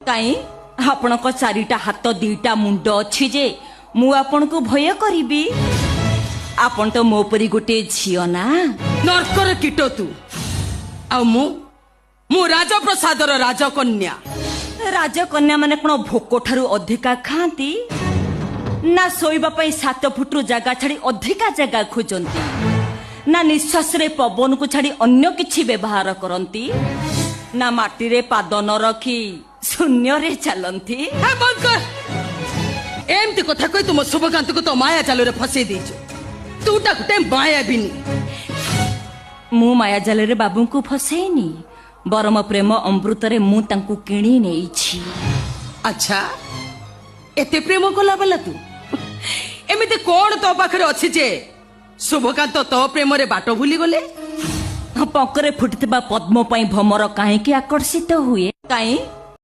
କାଇଁ, ଆପଣଙ୍କ ଚାରିଟା ହାତ ଦିଟା ମୁଣ୍ଡ ଅଛି ଯେ ମୁଁ ଆପଣଙ୍କୁ ଭୟ କରିବି? ଆପଣ ତ ମୋ ପରି ଗୋଟିଏ ଝିଅ ନା? ନର୍କର କୀଟ ତୁ, ଆଉ ମୁଁ ମୁଁ ରାଜପ୍ରସାଦର ରାଜକନ୍ୟା। ରାଜକନ୍ୟା ମାନେ କଣ ଭୋକ ଠାରୁ ଅଧିକା ଖାଆନ୍ତି ନା ଶୋଇବା ପାଇଁ 7 ଫୁଟରୁ ଜାଗା ଛାଡି ଅଧିକା ଜାଗା ଖୋଜନ୍ତି, ନା ନିଶ୍ୱାସରେ ପବନକୁ ଛାଡି ଅନ୍ୟ କିଛି ବ୍ୟବହାର କରନ୍ତି, ନା ମାଟିରେ ପାଦ ନ ରଖି ଶୂନ୍ୟରେ ଚାଲନ୍ତି? ହେ, ବନ୍ଦ କର। ଏମିତି କଥା କହି ତୁମ ଶୁଭକାନ୍ତକୁ ତୋ ମାୟା ଜାଲରେ ଫସେଇ ଦେଇଛୁ। ତୁ ଟା ଗୋଟେ ମାୟାବିନୀ। ମୁଁ ମାୟାଜାଲରେ ବାବୁଙ୍କୁ ଫସେଇନି, ବରଂ ପ୍ରେମ ଅମୃତରେ ମୁଁ ତାଙ୍କୁ କିଣି ନେଇଛି। ଆଚ୍ଛା, ଏତେ ପ୍ରେମ କଲା ବାଲା ତୁ, ଏମିତି କଣ ତୋ ପାଖରେ ଅଛି ଯେ ଶୁଭକାନ୍ତ ତୋ ପ୍ରେମରେ ବାଟ ଭୁଲିଗଲେ? ପଙ୍କରେ ଫୁଟିଥିବା ପଦ୍ମ ପାଇଁ ଭମର କାହିଁକି ଆକର୍ଷିତ ହୁଏ? କାଇଁ,